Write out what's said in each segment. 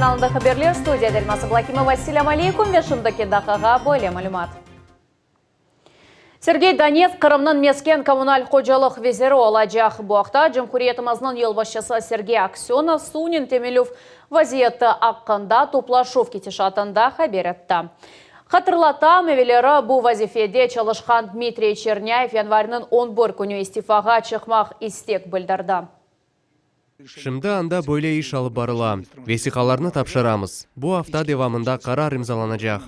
kanalında haberler, studiyada Elmaz Ablâkimova. Selâm aleyküm ve şimdiki daqiqağa böyle malümat. Sergey Donets Qırımnıñ mesken-kommunal hocalıq veziri olacaq. Bu aqta cumhuriyetimizniñ yolbaşçısı Sergey Aksönov suvnen teminlev vaziyeti aqqında toplaşuv ketişatında haber etti. Hatırlatam, evelleri bu vazifede çalışqan Dmitriy Çernâyev yanvarniñ on bir künü istifağa çıqmaq istek bildirdi. Şimdi anda böyle iş alıp barıla, vesiqalarnı tapşıramız, bu afta devamında qarar imzalanacaq.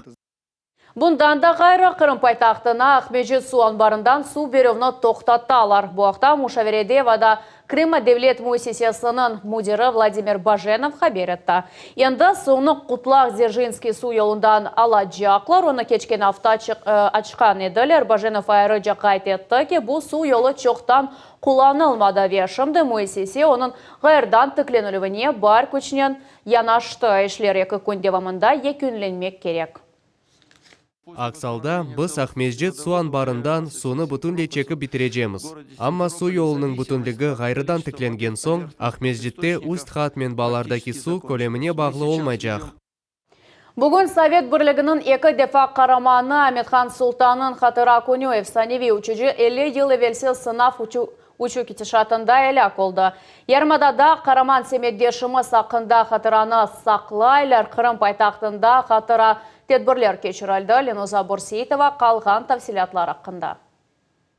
Bundan da ğayrı, Qırım paytahtına Aqmescit suv anbarından suv berüvni toqtatalar. Bu aqta muşaverede Voda Krıma devlet müessisesiniñ müdiri Vladimir Bajenov haber etti. Endi suvnı Qutlaq-Dzerjinskiy suv yolundan alacaqlar, onı keçken afta açqan ediler. Bajenov ayrıca qayd etti ki, bu suv yolu çoqtan qullanılmadı ve şimdi müessise onıñ ğayrıdan tiklenilüvine bar küçnen yanaştı. İşler eki kün devamında yekünlenmek kerek. Aks alda, biz Aqmescit suv anbarından suvnı bütünley çekip bitirecemiz. Amma suv yolunıñ bütünligi ğayrıdan tiklengen soñ, Aqmescitte üst-qat menbalardaki suv kölemine bağlı olmaycaq. Bugün Sovet Birliginiñ eki defa qaramanı Amethan Sultannıñ hatıra künü. Efsaneviy uçucı 50 yıl evelsi sınav uçuv ketişatında elâk oldı. Yarımadada qaraman semetdeşimiz aqqında hatıranı saqlaylar. Qırım paytahtında hatıra tedbirler keçirildi. Lenuza Börseitova qalğan tafsilâtlar aqqında.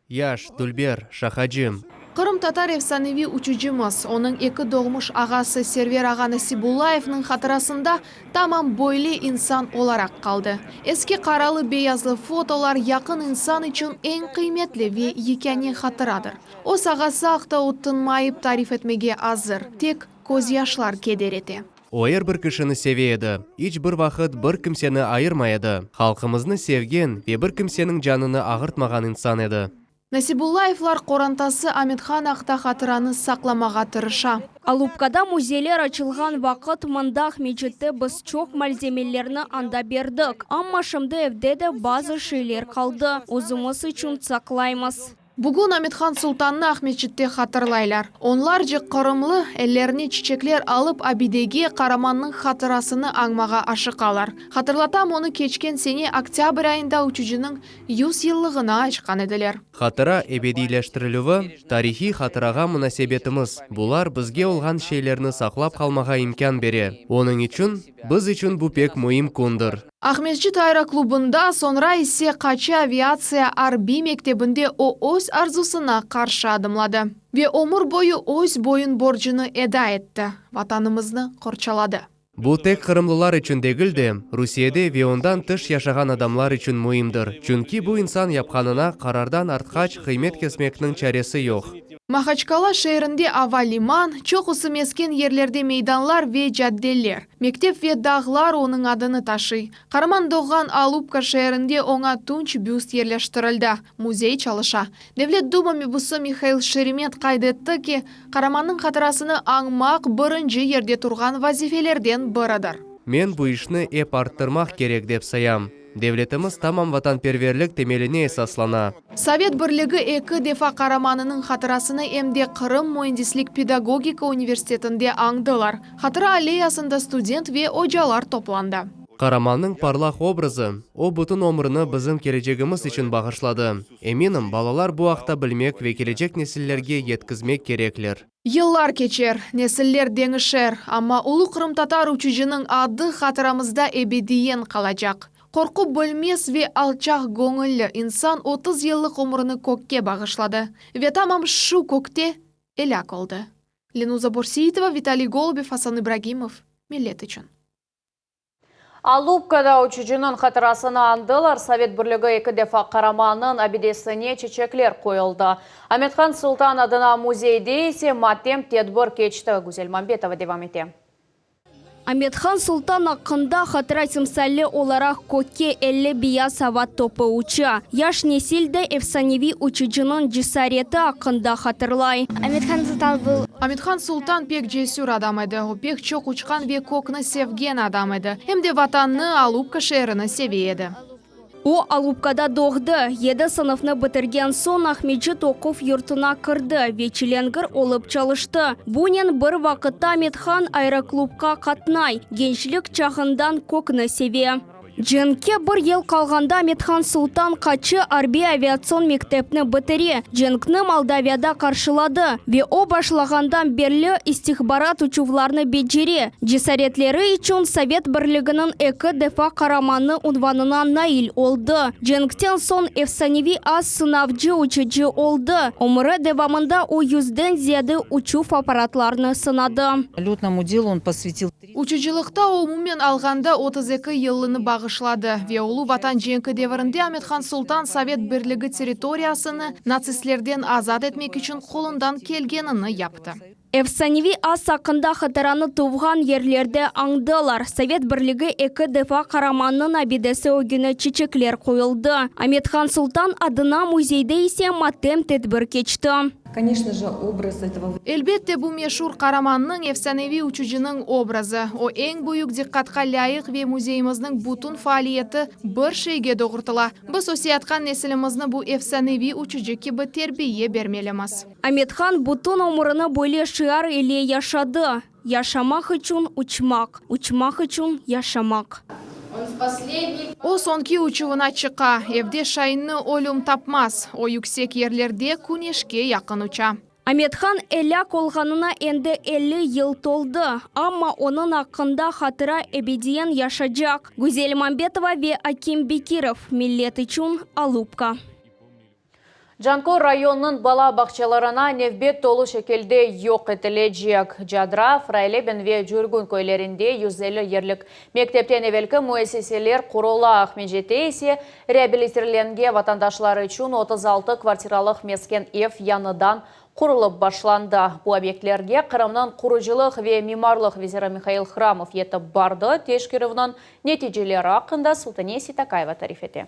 Yaş, dülber, şaqacı. Qırımtatar efsaneviy uçucımız, onıñ eki doğmuş ağası Server ağa Nasibullayevniñ hatırasında tamam böyle insan olaraq qaldı. Eski qaralı-beyazlı fotolar yaqın insan içün eñ qıymetli ve yekâne hatıradır. Öz ağası aqta o tınmayıp tarif etmege azır, tek közyaşlar keder ete. O er bir kişini seve edi, iç bir vaqıt bir kimseni ayırmay edi. Halqımıznı sevgen ve bir kimseniñ canını ağırtmağan insan edi. Nasibullayevlar qorantası Amethan aqta hatıranı saqlamağa tırışa. Alupkada müzeyler açılğan vaqıt mında Aqmescitte biz çoq malzemelerni anda berdik. Amma şimdi evde de bazı şeyler qaldı, özümiz içün saqlaymız. Bugün Amethan Sultannı Aqmescitte hatırlaylar. Onlarca qırımlı, ellerine çiçekler alıp abidege qaramannıñ hatırasını añmağa aşıqalar. Hatırlatam, onı keçken sene oktâbr ayında uçucınıñ 100 yıllığına açqan ediler. Hatıra ebediyleştirilüvi, tarihiy hatırağa munasebetimiz, bular bizge olğan şeylerni saqlap qalmağa imkân bere. Onıñ içün, biz içün bu pek müim kündir. Aqmescit aeroklubında, soñra ise Qaçı aviatsiya arbiy mektebinde o öz arzusına qarşı adımladı ve ömür boyu öz boyun borcunı eda etti, Vatanımıznı qorçaladı. Bu tek qırımlılar içün degil de, Rusiyede ve ondan tış yaşağan adamlar içün müimdir, çünki bu insan yapqanına qarardan artqaç qıymet kesmekniñ çaresi yoq. Mahaçkala şeerinde ava liman, çoqusı mesken yerlerde meydanlar ve caddeler, mektep ve dağlar onıñ adını taşıy. Qaraman doğğan Alupka şeerinde oña tunç büst yerleştirildi, müzey çalışa. Devlet Duma mebusı Mihail Şeremet qayd etti ki, qaramannıñ hatırasını añmaq birinci yerde turğan vazifelerden biridir. Men bu işni ep arttırmaq kerek dep sayam. Devletimiz tamam vatanperverlik temeline esaslana. Sovet Birligi eki defa qaramanınıñ hatırasını em de Qırım müendislik-pedagogika universitetinde añdılar. Hatıra alleyasında student ve ocalar toplandı. Qaramannıñ parlaq obrazı, o bütün ömrüni bizim kelecegimiz içün bağışladı. Eminim, balalar bu aqta bilmek ve kelecek nesillerge yetkizmek kerekler. Yıllar keçer, nesiller deñişer, amma ulu qırımtatar uçucınıñ adı hatıramızda ebediyen qalacaq. Qorqu bilmez ve alçaq göñülli insan 30 yıllıq ömrüni kökke bağışladı ve tamam şu kökte elâk oldı. Lenuza Börseitova, Vitaliy Golubev, Asan İbragimov, Millet içün. Alupkada uçucınıñ hatırasını añdılar, Sovet Birligi eki defa qaramanınıñ abidesine çeçekler qoyuldı. Amethan Sultan adına müzeyde ise matem tedbir keçti. Güzel Mambetova devam ete. Amethan Sultan aqqında hatıra timsali olaraq kökke 50 beyaz ava topu uça. Yaş nesil de efsaneviy uçucınıñ cesareti aqqında hatırlay. Amethan Sultan был Amethan Sultan pek cesür adam edi. O pek çoq uçqan ve kökni sevgen adam edi. Em de Vatannı, Alupka şeerini seve edi. O, Alupkada doğdı. Yedi sınıfnı bitirgen soñ Aqmescit oquv yurtuna kirdi ve çilengir olıp çalıştı. Bunen bir vaqıtta Amethan aeroklubqa qatnay, gençlik çağından kökni seve. Cenkke bir yıl qalğanda Amethan Sultan Qaçı arbiy aviatsion mektepni bitire, cenkni Moldaviyada qarşıladı ve o başlağandan berli istihbarat uçuvlarnı becere. Cesaretleri içün Sovet Birliginiñ eki defa Qaramanı unvanına nail oldı. Cenkten soñ efsaneviy as sınavcı-uçucı oldı. Ömüri devamında o yüzden ziyade uçuv apparatlarını sınadı. Lötnomu delu on posvetil. Uçucılıqta o, umumen alğanda, 32 yıllını bağışladı ve Ulu Vatan cenki devirinde Amethan Sultan Sovet Birligi territoriyasını natsistlerden azat etmek içün qolundan kelgenini yaptı. Efsaneviy as aqqında hatıranı tuvğan yerlerde añdılar. Sovet Birligi eki defa Qaramannıñ abidesi ögüne çiçekler qoyuldı. Amethan Sultan adına müzeyde ise matem tedbir keçti. Koneçno je, obraz etogo. Elbette, bu meşur qaramannıñ, efsaneviy uçucınıñ obrazı. O eñ büyük diqqatqa lâyıq ve müzeyimizniñ bütün faaliyeti bir şeyge doğurtıla, biz öseyatqan nesilimizni bu efsaneviy uçucı kibi terbiye bermelimiz. Amethan bütün ömürini böyle şiar ile yaşadı, Yaşamaq içün uçmaq, uçmaq içün yaşamaq. O soñki uçuvına çıqa, evde Şainni ölüm tapmaz, o yüksek yerlerde küneşke yaqın uça. Amethan elâk olğanına endi 50 yıl toldı, amma onıñ aqqında hatıra ebediyen yaşacaq. Güzel Mambetova ve Akim Bekirov, Millet içün, Alupka. Canköy rayonınıñ bala bağçalarına nevbet tolu şekilde yoq etilecek. Cadra, Frayleben ve Cürgün köylerinde 150 yerlik mektepten evelki müessiseler qurula, Aqmescitte ise reabilitirlengen vatandaşlar içün 36 kvartiralıq mesken ev yañıdan qurulıp başlandı. Bu obyektlerge Qırımnıñ qurucılıq ve mimarlıq veziri Mihail Hramov yetip bardı. Teşkerüvniñ neticeleri aqqında Sultaniye Seytakayeva tarif ete.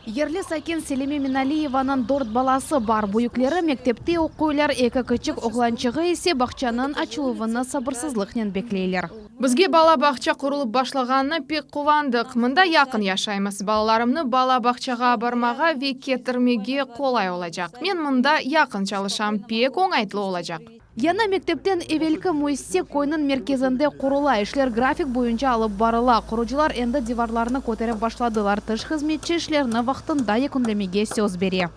Yerli sakin Selime Minaliyevanıñ dört balası bar. Büyükleri mektepte oquylar, eki kiçik oğlançığı ise bağçanıñ açıluvını sabırsızlıqnen bekleyler. Bizge bala bağça qurulıp başlağanına pek quvandıq. Mında yaqın yaşaymız. Balalarımnı bala bağçağa barmağa ve ketirmege qolay olacaq. Men mında yaqın çalışam, pek oñaytlı olacaq. Yañı mektepten evelki müessise köyniñ merkezinde qurula. İşler grafik boyunca alıp barıla. Qurucılar endi divarlarnı köterip başladılar. Tış hızmetçi işlerni vaqtında yekünlemege söz bere.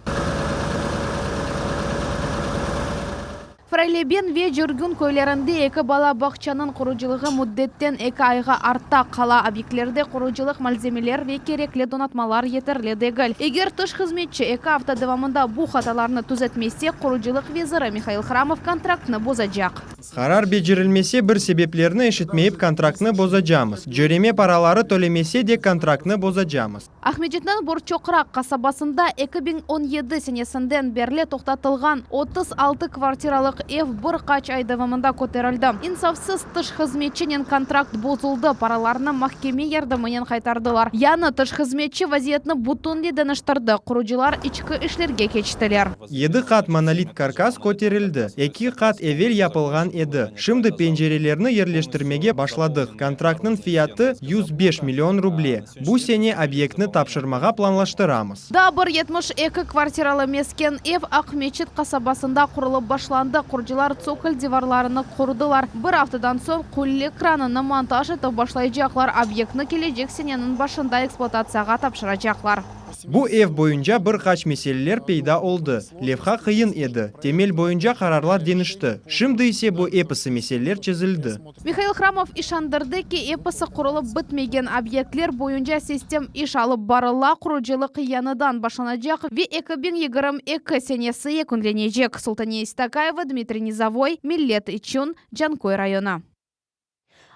Frayleben ve Cürgün köylerinde eki bala bağçanıñ qurucılığı müddetten eki ayğa artta qala. Obyektlerde qurucılıq malzemeler ve kerekli donatmalar yeterli degil. Eger tış hızmetçi eki afta devamında bu hatalarnı tüzetmese, qurucılıq veziri Mihail Hramov kontraktnı bozacaq. Qarar becerilmese, bir sebeplerni eşitmeyip kontraktnı bozacamız. Cöreme paraları tölemese de kontraktnı bozacamız. Aqmescitniñ Borçoqraq qasabasında 2017 senesinden berli toqtatılğan 36 kvartiralıq ev bir qaç ay devamında köterildi. İnsafsız tış hızmetçinen kontrakt bozuldı, paralarnı mahkeme yardımınen qaytardılar. Yañı tış hızmetçi vaziyetni bütünley deñiştirdi, qurucılar içki işlerge keçtiler. Yedi qat monolit karkas köterildi, eki qat evel yapılğan edi. Şimdi pencerelerni yerleştirmege başladıq. Kontraktnıñ fiyatı 105 million ruble. Bu sene obyektni tapşırmağa planlaştıramız. Daa bir 72 kvartiralı mesken ev Aqmeçit qasabasında qurulıp başlandı. Qurucılar tsokol divarlarını qurdılar. Bir aftadan soñ qulle kranını montaj etip başlaycaqlar. Obyektni kelecek seneniñ başında ekspluatatsiyağa tapşıracaqlar. Bu ev boyunca bir qaç meseleler peyda oldı. Levha qıyın edi, temel boyunca qararlar deñişti. Şimdi ise bu episi meseleler çezildi. Mihail Hramov işandırdı ki, episi qurulıp bitmegen obyektler boyunca sistem iş alıp barıla, qurucılıq yañıdan başlanacaq ve 2022 senesi yekünlenecek. Sultaniye Seytakayeva, Dmitriy Nizovoy, Millet içün, Canköy rayonı.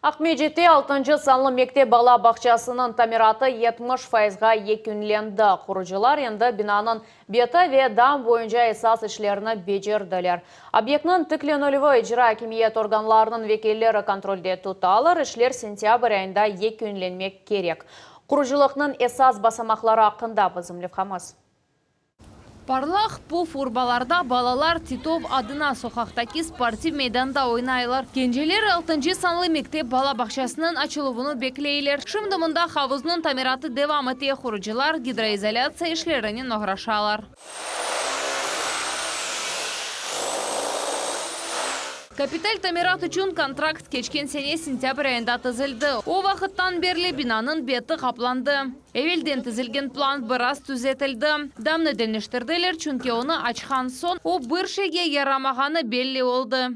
Aqmescitte 6 sanlı mektep bala bağçasınıñ tamiratı 70 fayızğa yekünlendi. Qurucılar endi binanıñ beti ve dam boyunca esas işlerini becerdiler. Obyektniñ tiklenilüvi icra akimiyet organlarınıñ vekilleri kontrolde tutalar. İşler sentâbr ayında yekünlenmek kerek. Qurucılıqnıñ esas basamaqları aqqında bizim levhamız. Parlaq puf urbalarda balalar Titov adına soqaqtaki sportiv meydanda oynaylar. Kenceler altıncı sanlı mektep bala bağçasınıñ açıluvını bekleyler. Şimdi mında havuznıñ tamiratı devam ete, qurucılar gidroizolâtsiya işlerinen oğraşalar. Kapital tamirat içün kontrakt keçken sene sentâbr ayında tizildi. O vaqıttan berli binanıñ beti qaplandı. Evelden tizilgen plan biraz tüzetildi. Damnı deñiştirdiler, çünki onı açqan soñ o bir şeyge yaramağanı belli oldı.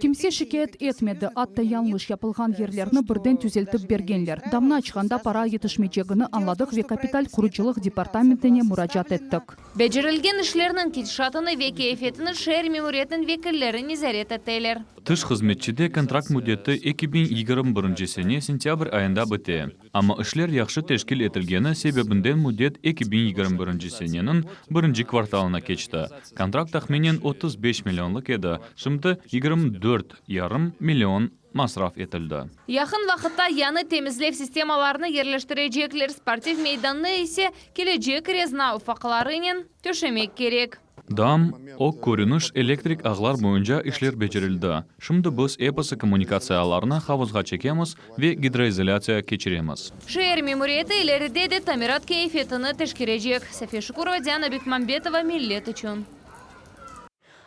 Kimse şikâyet etmedi, atta yañlış yapılğan yerlerni birden tüzeltip bergenler. Damnı açqanda para yetişmeycegini añladıq ve kapital qurucılıq departamentine muracaat ettik. Becerilgen işlerniñ ketişatını ve keyfiyetini şeer memuriyetiniñ vekilleri nezaret eteler. Tış hızmetçide kontrakt müddeti 2021 sene sentâbr ayında bite. Amma işler yahşı teşkil etilgeni sebebinden müddet 2021 seneniñ birinci kvartalına keçti. Kontrakt tahminen 35 millionlıq edi, şimdi 24 yarım million masraf etildi. Yaqın vaqıtta yañı temizlev sistemalarını yerleştirecekler, sportiv meydannı ise kelecek rezina ufaqlarınen töşemek kerek. Dam, ög körüniş elektrik ağlar boyunca işler becerildi. Şimdi biz episi kommunikatsiyalarnı havuzğa çekemiz ve gidroizolâtsiya keçiremiz. Şeer memuriyeti ileride de tamirat keyfiyetini teşkerecek. Safiye Şukurova, Diana Bekmambetova, Millet içün.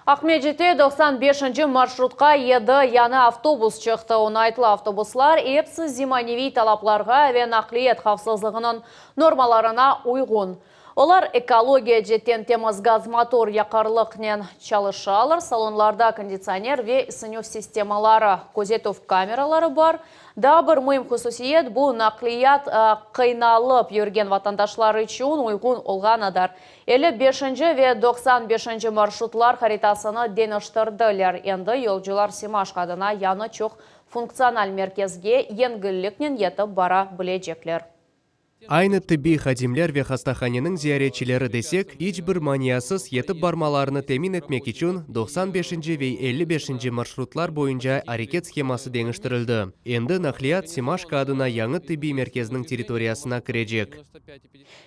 Aqmescitte 95-nci marşrutqa yedi yañı avtobus çıqtı. Oñaytlı avtobuslar episi zemaneviy talaplarğa ve naqliyat havfsızlığınıñ normalarına uyğun. Olar ekologiya ceetten temiz gaz-motor yaqarlıqnen çalışalar, salonlarda konditsioner ve isinüv sistemaları, közetüv kameraları bar. Daa bir müim hususiyet, bu naqliyat qıynalıp yürgen vatandaşlar içün uyğun olğanıdır. 55-nci ve 95-nci marşrutlar haritasını deñiştirdiler. Endi yolcular Semaşko adına yañı çoq funktsional merkezge yengilliknen yetip bara bilecekler. Aynı tıbbiy hadimler ve hastahaneniñ ziyaretçileri desek, iç bir maniasız yetip barmalarını temin etmek içün 95-nci ve 55-nci marşrutlar boyunca areket sheması deñiştirildi. Endi naqliyat Semaşko adına yañı tıbbiy merkezniñ territoriyasına kirecek.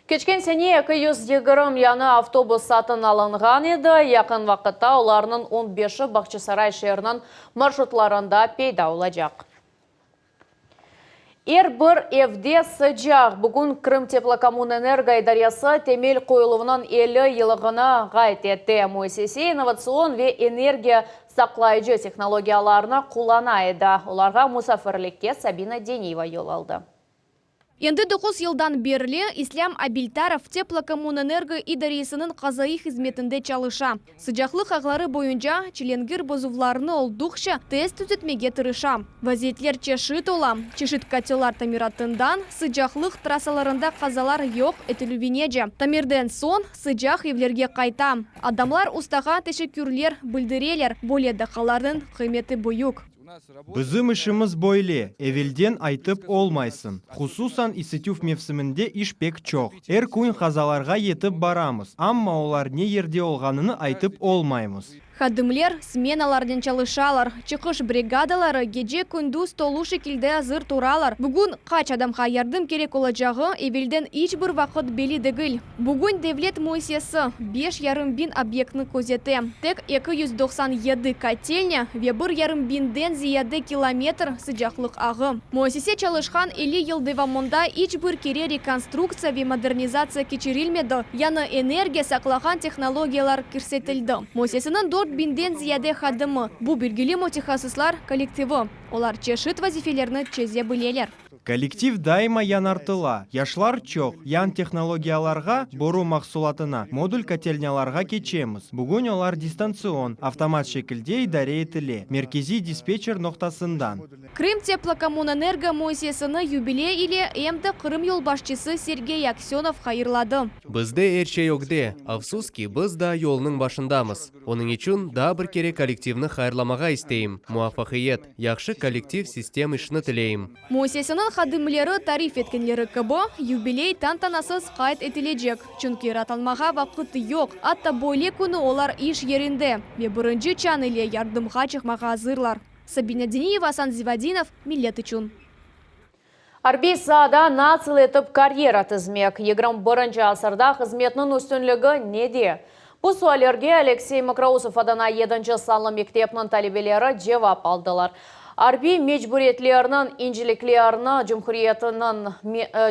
Keçken sene 220 yañı avtobus satın alınğan edi. Yaqın vaqıtta olarnıñ on beşi Bağçasaray şeeriniñ marşrutlarında peyda olacaq. Er bir evde sıcaq. Bugün Krımteplokommunenergo idaresi temel qoyuluvınıñ 50 yıllığını qayd etti. Müessise innovatsion ve energiya saqlayıcı tehnologiyalarnı qullana edi. Olarğa musafirlikke Sabina Deniyeva yol aldı. Endi 9 yıldan berli İslâm Abiltarov Teplokommunenergo idaresiniñ qazaiy hızmetinde çalışa. Sıcaqlıq ağları boyunca çilengir bozuvlarnı olduqça tez tüzetmege tırışa. Vaziyetler çeşit ola, çeşit kotellar tamiratından sıcaqlıq trassalarında qazalar yoq etilüvinece. Tamirden soñ sıcaq evlerge qayta. Adamlar ustağa teşekkürler bildireler, böyle daqqalarnıñ qıymeti büyük. Bizim işimiz böyle, evelden aytıp olmaysıñ. Hususan isitüv mevsiminde iş pek çoq. Er kün qazalarğa yetip baramız, amma olar ne yerde olğanını aytıp olmaymız. Hadimler smenalarnen çalışalar, çıqış brigadaları gece-kündüz tolu şekilde azır turalar. Bugün qaç adamğa yardım kerek olacağı evelden iç bir vaqıt belli degil. Bugün devlet müessisesi beş yarım biñ obyektni közete, tek 297 kotelnâ ve bir yarım biñden ziyade kilometr sıcaqlıq ağı. Müessise çalışqan 50 yıl devamında iç bir kere rekonstruktsiya ve modernizatsiya keçirilmedi, yañı energiya saqlağan tehnologiyalar kirsetildi. Müessiseniñ dört biñden ziyade hadimi, bu bilgili mütehassıslar kollektivi, olar çeşit vazifelerni çeze bileler. Kollektiv daima yañartıla, yaşlar çoq, yañı tehnologiyalarğa, boru mahsulatına, modul kotelnâlarğa keçemiz. Bugün olar distantsion, avtomat şekilde idare etile, merkeziy dispetçer noqtasından. Krımteplokommunenergo müessisesini yubiley ile em de Qırım yolbaşçısı Sergey Aksönov hayırladı. Bizde er şey ögde, afsus ki, biz daa yolnıñ başındamız. Onıñ içün daa bir kere kollektivni hayırlamağa isteyim, muvafaqiyet, yahşı kollektiv sistem işni tileyim. Müessiseniñ hadimleri tarif etkenleri kibi, yubiley tantanasız qayd etilecek, çünki raatlanmağa vaqıt yoq, atta böyle künü olar iş yerinde ve birinci çañ ile yardımğa çıqmağa azırlar. Sabina Deniyeva, Asan Zivadinov, Millet içün. Arbiy saada nasıl etip karyera tizmek? 21-nci asırda hızmetniñ üstünligi nede? Bu suallerge Aleksey Mokrousov adına yedinci sanlı mektepniñ talebeleri cevap aldılar. Arbiy mecburiyetlerniñ inceliklerini cumhuriyetiniñ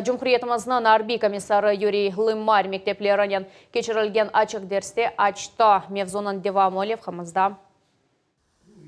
cumhuriyetimizniñ arbiy komissarı Yuriy Lımmar mekteplerinen keçirilgen açıq derste açtı. Mevzunıñ devamı levhamızda.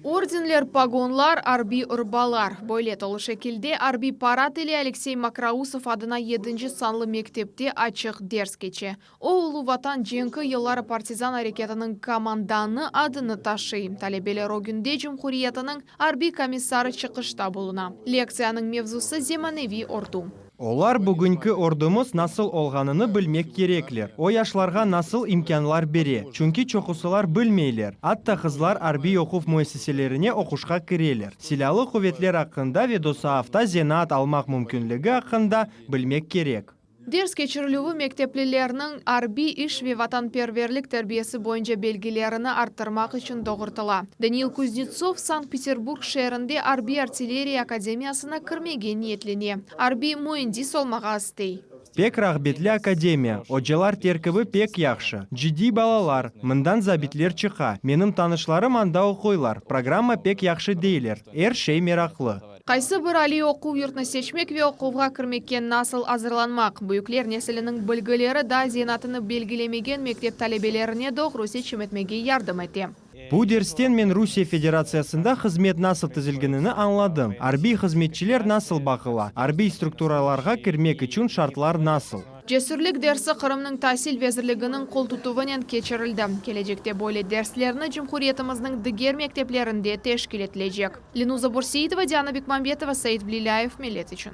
Ordenler, pogonlar, arbiy urbalar. Böyle tolu şekilde arbiy parad ile Aleksey Mokrousov adına yedinci sanlı mektepte açıq ders keçe. O, Ulu Vatan cenki yılları partizan areketiniñ komandanı adını taşıy. Talebeler ögünde cumhuriyetiniñ arbiy komissarı çıqışta buluna. Lektsiyanıñ mevzusı, zemaneviy ordu. Olar bugünki ordumız nasıl olğanını bilmek kerekler, o yaşlarğa nasıl imkânlar bere, çünki çoqusılar bilmeyler, atta qızlar arbiy oquv müessiselerine oquşqa kireler, silâlı quvetler aqqında ve DOSAAFta zenaat almaq mümkünligi aqqında bilmek kerek. Ders keçirilüvi mekteplilerniñ arbiy iş ve vatanperverlik terbiyesi boyunca belgilerini arttırmaq içün doğurtıla. Daniil Kuznetsov Sankt-Peterburg şeerinde arbiy-artilleriya akademiyasına kirmege niyetlene. Arbiy müendis olmağa istey. Pek rağbetli akademiya, ocalar terkibi pek yahşı, ciddiy balalar, mından zabitler çıqa, menim tanışlarım anda oquylar, programma pek yahşı deyler, er şey meraqlı. Qaysı bir aliy oquv yurtnı seçmek ve oquvğa kirmekke nasıl azırlanmaq, büyükler nesiliniñ bilgileri daa zenaatını belgilemegen mektep talebelerine doğru seçim etmege yardım ete. Bu dersten men Rusiye Federatsiyasında hızmet nasıl tizilgenini añladım, arbiy hızmetçiler nasıl baqıla, arbiy strukturalarğa kirmek içün şartlar nasıl. Cesürlik dersi Qırımnıñ Tasil vezirliginiñ qoltutuvınen keçirildi. Kelecekte böyle derslerni cumhuriyetimizniñ diger mekteplerinde teşkil etilecek. Lenuza Börseitova, Diana Bekmambetova, Sait Blilâyev, Millet içün.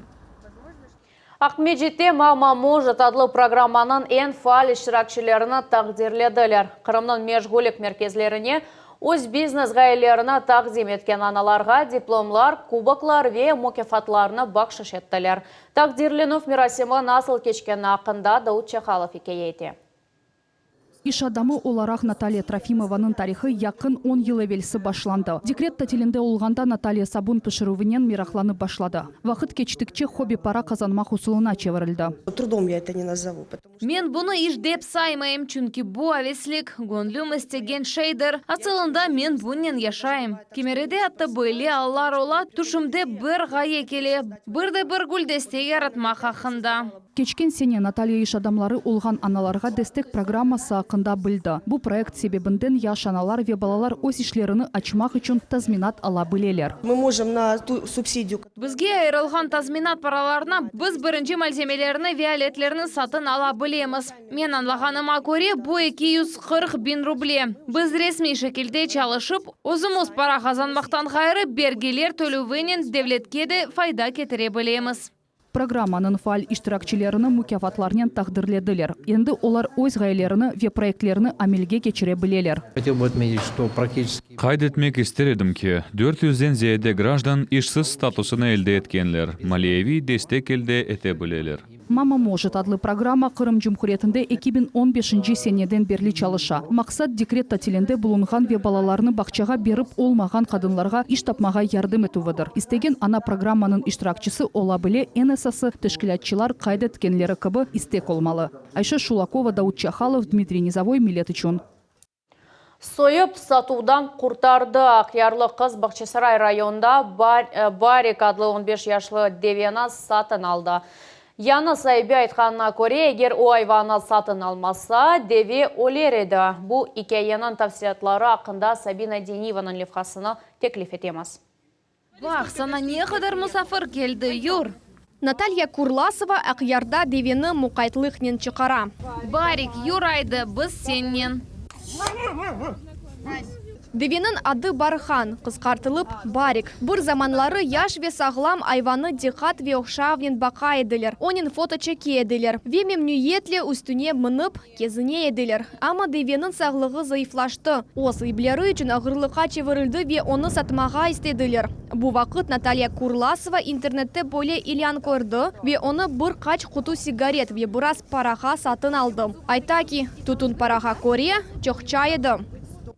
Aqmescitte Mama может adlı programmanıñ eñ faal iştirakçilerini taqdirlediler. Qırımnıñ meşğullik merkezlerine öz biznes ğayelerini taqdim etken analarğa diplomlar, kuboklar ve mukâfatlarnı bahşış ettiler. Taqdirlenüv merasimi nasıl keçkeni aqqında Daud Çakalov ikâye ete. İş adamı olaraq Natalya Trofimovanıñ tarihı yaqın on yıl evelsi başlandı. Dekret tatilinde olğanda Natalya sabun pişirüvinen meraqlanıp başladı. Vaqıt keçtikçe hobbi para qazanmaq usulına çevirildi. Trudom ya eto ne nazovu, potomu što. Men bunı iş dep saymayım, çünki bu aveslik, göñlüm istegen şeydir. Asılında men bunnen yaşayım. Kimerede atta böyle allar ola, tüşümde bir ğaye kele, bir de bir güldeste yaratmaq aqqında. Keçken sene Natalya iş adamları olğan analarğa destek programması aqqında bildi. Bu proyekt sebebinden yaş analar ve balalar öz işlerini açmaq içün tazminat ala bileler. Mı mojım na tu subsidiyu. Bizge ayırılğan tazminat paralarına biz birinci malzemelerni ve aletlerni satın ala bilemiz. Men añlağanıma köre, bu 240 biñ ruble. Biz resmiy şekilde çalışıp, özümiz para qazanmaqtan ğayrı, bergiler tölüvinen devletke de fayda ketire bilemiz. Programmanıñ faal iştirakçilerini mukâfatlarnen taqdirlediler. Endi olar öz ğayelerini ve proyektlerini amelge keçire bileler. Qayd etmek ister edim ki, dört yüzden ziyade grajdan işsiz statusını elde etkenler, maliyeviy destek elde ete bileler. Mama может adlı programma Qırım Cumhuriyetinde 2015-nci seneden berli çalışa. Maqsat, dekret tatilinde bulunğan ve balalarını bağçağa berip olmağan qadınlarğa iş tapmağa yardım etüvidir. İstegen ana programmanıñ iştirakçisi ola bile, eñ esası, teşkilâtçılar qayd etkenleri kibi, istek olmalı. Ayşe Şulakova, Daud Çahalov, Dmitriy Nizovoy, Millet içün. Soyup satuvdan qurtardı. Aqyarlı qız Bağçasaray rayonında Barik adlı on beş yaşlı deveni satın aldı. Yañı saibi aytqanına köre, eger o ayvanı satın almasa, deve öler edi. Bu ikâyeniñ tafsilâtları aqqında Sabina Denivanıñ levhasını teklif etemiz. Baq, saña ne qadar musafir keldi, yur! Natalya Kurlasova Aqyarda deveni muqaytlıqnen çıqara. Barik, yur aydı, biz sennen. Deveniñ adı Barhan, qısqartılıp, Barik. Bir zamanları yaş ve sağlam ayvanı diqqat ve ohşavnen baqa ediler, onen foto çeke ediler ve memnüniyetle üstüne minip, Kezine ediler. Amma deveniñ sağlığı zayıflaştı, o, saipleri içün ağırlıqqa çevirildi ve onı satmağa istediler. Bu vaqıt Natalya Kurlasova internette böyle ilân kördi ve onı bir qaç qutu sigaret ve biraz parağa satın aldı. Ayta ki, tütün parağa köre çoqça edi.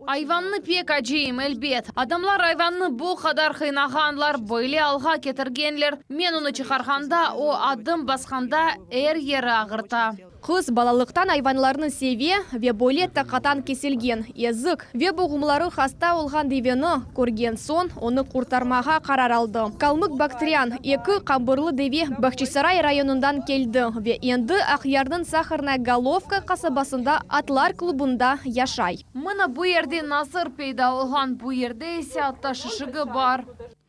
Ayvannı pek acıyım, elbet. Adamlar ayvannı bu qadar qıynağanlar, böyle alğa ketirgenler. Men onı çıqarğanda, o, adım basqanda er yeri ağırta. Qız balalıqtan ayvanlarnı seve ve böyle taqatan kesilgen, ezik ve buğumları hasta olğan deveni körgen soñ, onı qurtarmağa qarar aldı. Kalmık-baktrian eki qambırlı deve Bahçisaray rayonından keldi ve endi Aqyarnıñ Saharnaya Golovka qasabasında atlar klubunda yaşay. Mına bu yerde nasır peyda olğan, bu yerde ise atta şişigi bar.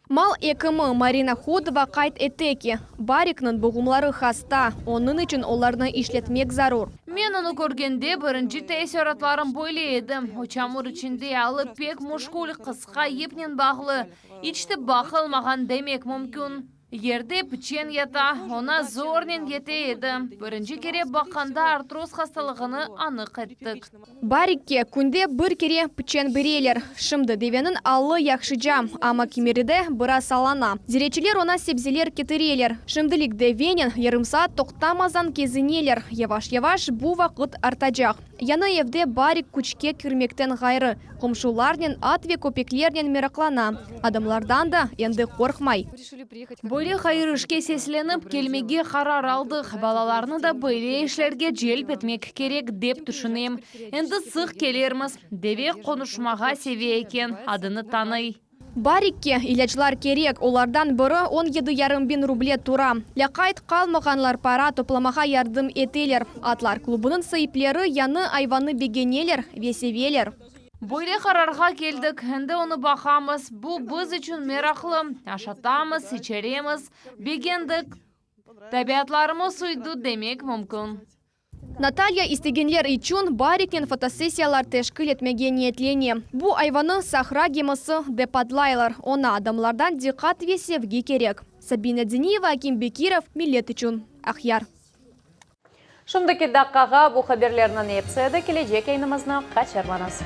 Mal ekimi Marina Hodova qayd ete ki, Barikniñ buğumları hasta, onıñ içün olarnı işletmek zarur. Men onı körgende, birinci teessüratlarım böyle edi, o çamur içinde, alı pek muşkül, qısqa yipnen bağlı, iç te baqılmağan demek mümkün. Yerde piçen yata, oña zornen yete edi. Birinci kere baqqanda artroz hastalığını anıq ettik. Barikke künde bir kere piçen bereler. Şimdi deveniñ alı yahşıca, amma kimeride biraz sallana. Ziretçiler oña sebzeler ketireler. Şimdilik devenen yarım saat toqtamazan kezineler. Yavaş-yavaş bu vaqıt artacaq. Yañı evde Barik küçke kirmekten ğayrı, qomşularnen, at ve köpeklernen meraqlana, adamlardan da endi qorqmay. Böyle hayır işke seslenip, kelmege qarar aldıq. Balalarnı da böyle işlerge celp etmek kerek, dep tüşünem. Endi sıq kelermiz. Deve qonuşmağa seve eken, adını tanıy. Barikke ilâclar kerek, olardan biri on yedi yarım biñ ruble tura. Lâqayt qalmağanlar para toplamağa yardım eteler. Atlar klubunıñ saipleri yañı ayvannı begeneler ve seveler. Böyle qararğa keldik, endi onı baqamız. Bu biz içün meraqlı. Aşatamız, içeremiz. Begendik. Tabiatlarımız uydı demek mümkün. Natalya istegenler içün Bariknen fotosessiyalar teşkil etmege niyetlene. Bu ayvannı sahra gemisi dep adlaylar. Oña adamlardan diqqat ve sevgi kerek. Sabina Diniyeva, Akim Bekirov, Millet içün, Aqyar. Şimdiki daqqağa bu haberlerniñ episi edi. Kelecek yayınımıznı qaçırmañız.